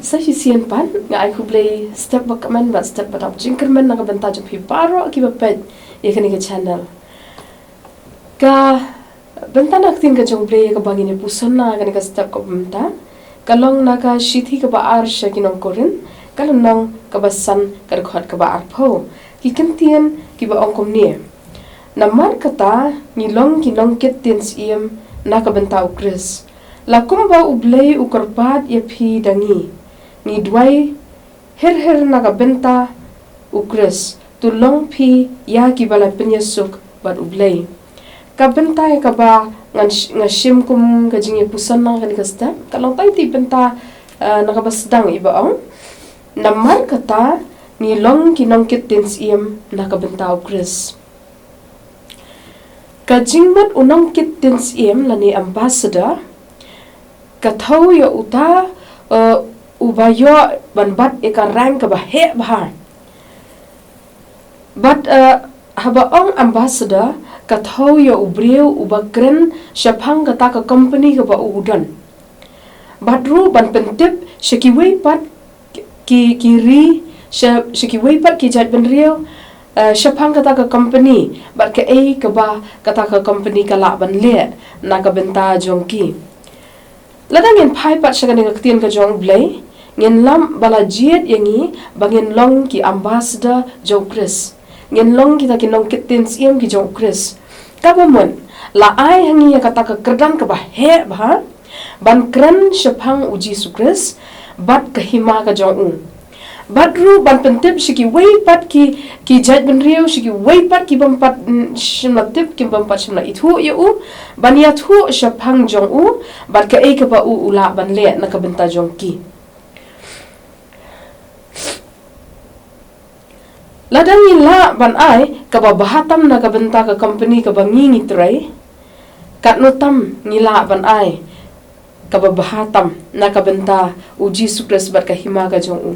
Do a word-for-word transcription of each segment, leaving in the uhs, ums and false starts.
Sa shisien pat nga ai khublei step ba kmen bad step ba dap jingkyrmen na ka bynta jong phi baroh kiba peit ïa kane ka channel. Ka bynta na ka ktien ka jong U Blei ïa kaba ngin ïa puson na kane ka step kaba mynta ka long na ka shithi kaba ar sha ki nong Korinth, ka lynnong kaba san, ka dkhot kaba arphew. Ki kyntien kiba ong kumne: Namar kata ngi long ki nongkit ktien syiem na ka bynta U Khrist, la kumba U Blei u kyrpad ïa phi da ngi. Ngi duwai hir hir na ka bynta U Khrist, to long phi ïa kiba la pynïasuk bad U Blei. Ka bynta ïa kaba ngan sh-, nga shim kum ka jingïapuson na kane ka step ka long tang ïa ka bynta, eh, na kaba sdang iba ong: Namar kata ngi long ki nongkit ktien syiem na ka bynta U Khrist. Ka jingmut u nongkit ktien syiem lane ambassador ka thew ïa uta, eh, uba ïoh ban bat ïa ka rank kaba heh bha. Bad, eh, haba ong ambassador ka thew ïa u briew uba kren shaphang kata ka company kaba u u don. Bad ruh ban pyntip sha kiwei pat ki, ki ri, sha, sha kiwei pat ki jaitbynriew, eh, shaphang kata ka company bad kaei kaba kata ka company ka lah ban leh na ka bynta jong ki. Lada ngin phai pat sha kane ka ktien ka jong U Blei, ngin lap ba la jied ïa ngi ba ngin long ki ambassador jong U Khrist. Ngin long kita ki nongkit ktien syiem ki jong U Khrist. Kaba mut la ai ha ngi ïa kata ka kyrdan kaba heh bha ban kren shaphang U Jisu Khrist bad ka hima ka jong u. Bad ruh ban pyntip sha kiwei pat ki, ki jaitbynriew, sha kiwei pat ki bym pat, mm, shym la tip, ki bym pat shym la ithuh ïa u, ban ïathuh shaphang jong u bad kaei kaba u u lah ban leh na ka bynta jong ki. Lada ngi lah ban ai kaba bha tam na ka bynta ka company kaba ngi ngi trei, katno tam ngi lah ban ai kaba bha tam na ka bynta U Jisu Khrist bad ka hima ka jong u.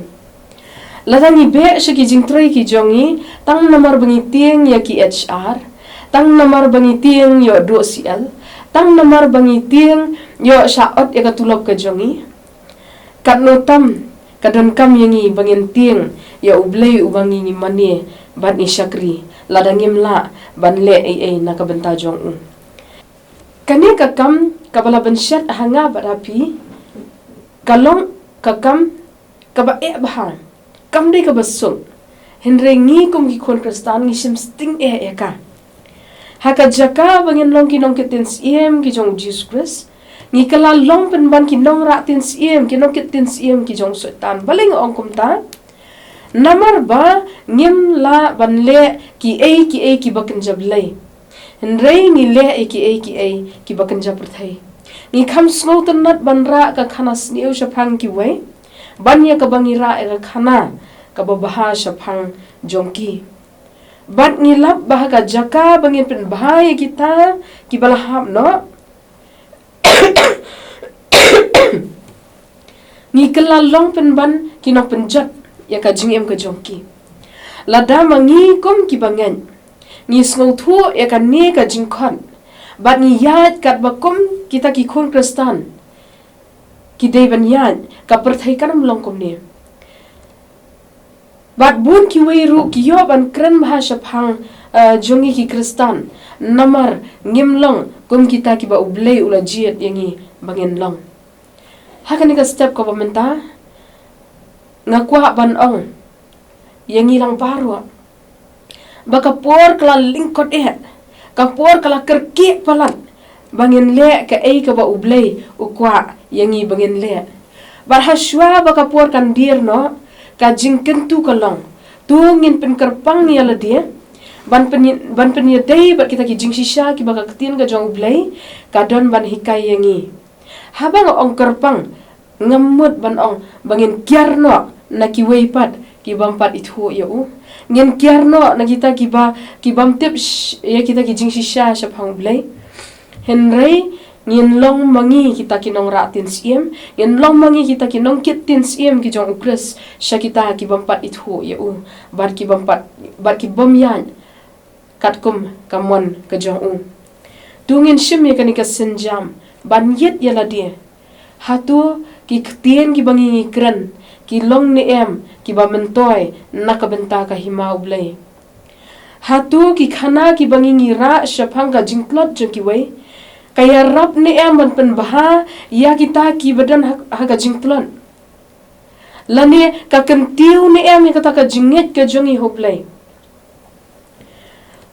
Lada ngi beh sha ki jingtrei ki jong ngi tang namar ba ngi tieng ïa ki H R, tang namar ba ngi tieng ïoh duh C L, tang namar ba ngi tieng ïoh shah ot ïa ka tulop ka jong ngi, katno tam ka donkam ïa ngi ba ngin tieng ïa U Blei uba ngi ngi mane bad ngi shakri, lada ngim lah ban leh ei ei na ka bynta jong u. Kane ka kam kaba la bynshet ha nga bad ha phi ka long ka kam kaba eh bha, kam dei kaba suk. Hynrei ngi kum ki khun Khristan ngi shim sting eh ïa ka. Ha ka jaka ba ngin long ki nongkit ktien syiem ki jong U Jisu Khrist, ngi kylla long pynban ki nongrah ktien syiem, ki nongkit ktien syiem ki jong u Soitan. Balei nga ong kumta? Namar ba ngim lah ban leh kiei kiei kiba kynja Blei, hynrei ngi leh ïa kiei kiei kiba kynja pyrthei. Ngi kham sngewtynnat ban rah ka khana sniew shaphang kiwei ban ïa kaba ngi rah ïa ka khana kaba bha shaphang jong ki. Bad ngi lap ba ha ka jaka ba ngin pynbha ïa kita kiba la hap noh, ngi kylla long pynban ki nongpynjot ïa ka jingim ka jong ki. Lada ma ngi kum kiba ngeit ngi sngewthuh ïa kane ka jingkhot bad ngi ïaid katba kum kita ki khun Khristan ki dei ban ïaid, ka pyrthei kan ym long kumne. Bad bun kiwei ruh ki ïoh ban kren bha shaphang, eh, jong ngi ki Khristan, namar ngim long kum kita kiba U Blei u la jied ïa ngi ba ngin long. Ha kane ka step kaba mynta nga kwah ban ong ïa ngi lang baroh ba ka por ka la lyngkot eh, ka por ka la kyrkieh palat ba ngin leh kaei kaba U Blei u kwah ïa ngi ba ngin leh. Bad ha shuwa ba ka por kan dier noh, ka jingkyntu ka long, to ngin pynkyrpang ïa lade ban pyn-, ban pynïadei bad kita ki jingshisha kiba ka ktien ka jong U Blei ka don ban hikai ïa ngi. Haba nga ong kyrpang, ngam mut ban ong ba ngin kiar noh na kiwei pat ki bym pat ithuh ïa u. Ngin kiar noh na kita kiba, ki bym tip sh-, ïa kita ki jingshisha shaphang U Blei. Hynrei ngin long ma ngi kita ki nongrah ktien syiem, ngin long ma ngi kita ki nongkit ktien syiem ki jong U Khrist sha kita ki bym pat ithuh ïa u bad ki bym pat, bad ki bym ïaid katkum ka mon ka jong u. To ngin shim ïa kane ka sienjam ban ïit ïa lade. Hato ki ktien kiba ngi ngi kren ki long ne em kiba myntoi na ka bynta ka hima U Blei? Hato ki khana kiba ngi ngi rah shaphang ka jingtlot jong kiwei ka ïarap ne em ban pynbha ïa kita kiba don ha, ha ka jingtlot? Lane ka kyntiew ne em ïa kata ka jingngeit ka jong ngi ha U Blei?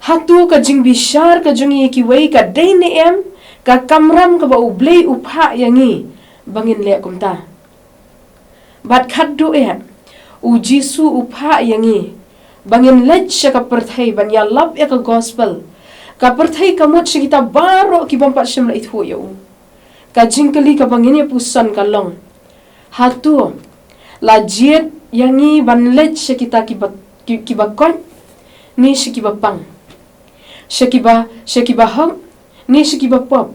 Hato ka jingbishar ka jong ngi ïa kiwei ka dei ne em ka kamram kaba U Blei u phah ïa ngi ba ngin leh kumta? Bad khatduh eh, U Jisu u phah ïa ngi ba ngin leit sha ka pyrthei ban ïalap ïa ka gospel, ka pyrthei ka mut sha kita baroh ki bym pat shym la ithuh ïa u. Ka jingkylli kaba ngin ïa puson ka long, hato la jied ïa ngi ban leit sha kita kiba, ki, kiba koit ne sha kiba pang? Sha kiba, sha kiba hok ne sha kiba pop?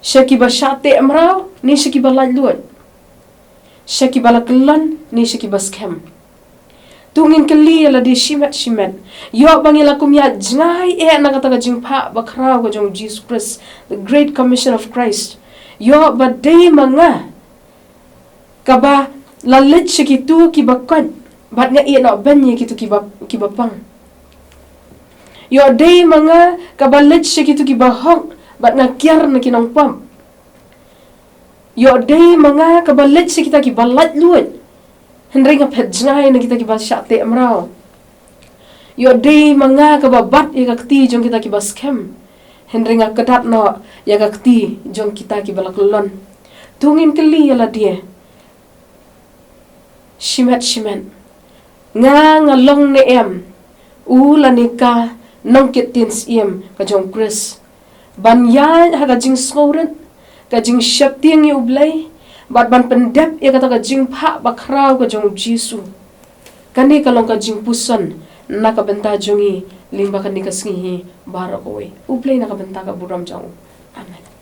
Sha kiba shah teh mraw ne sha kiba laitluid? Sha kiba la kyllon ne sha kiba skhem? To ngin kylli ïa lade shimet shimet, ïoh ba ngi la kum ïaid jngai eh na kata ka jingphah bakhraw ka jong U Jisu Khrist, the Great Commission of Christ. Ïoh ba dei ma nga kaba la leit sha kito kiba koit bad nga ïeh noh ban ïa kito kiba, kiba pang? Ïoh dei ma nga kaba leit sha kito kiba hok bad nga kiar na ki nongpop? Ïoh dei ma nga kaba leit sha kita kiba laitluid, hynrei nga phet jngai na kita kiba shah teh mraw? Ïoh dei ma nga kaba bat ïa ka kti jong kita kiba skhem, hynrei nga kdat noh ïa ka kti jong kita kiba la kyllon? To ngin kylli ïa lade shimet shimet, nga, nga long ne em u lane ka nongkit ktien syiem ka jong U Khrist ban ïaid ha ka jingsngewrit, ka jingsheptieng ïa U Blei bad ban pyndep ïa kata ka jingphah bakhraw ka jong U Jisu? Kane ka long ka jingpuson na ka bynta jong ngi lyngba kane ka sngi hi baroh kawei. U Blei na ka bynta ka burom jong u. Amen.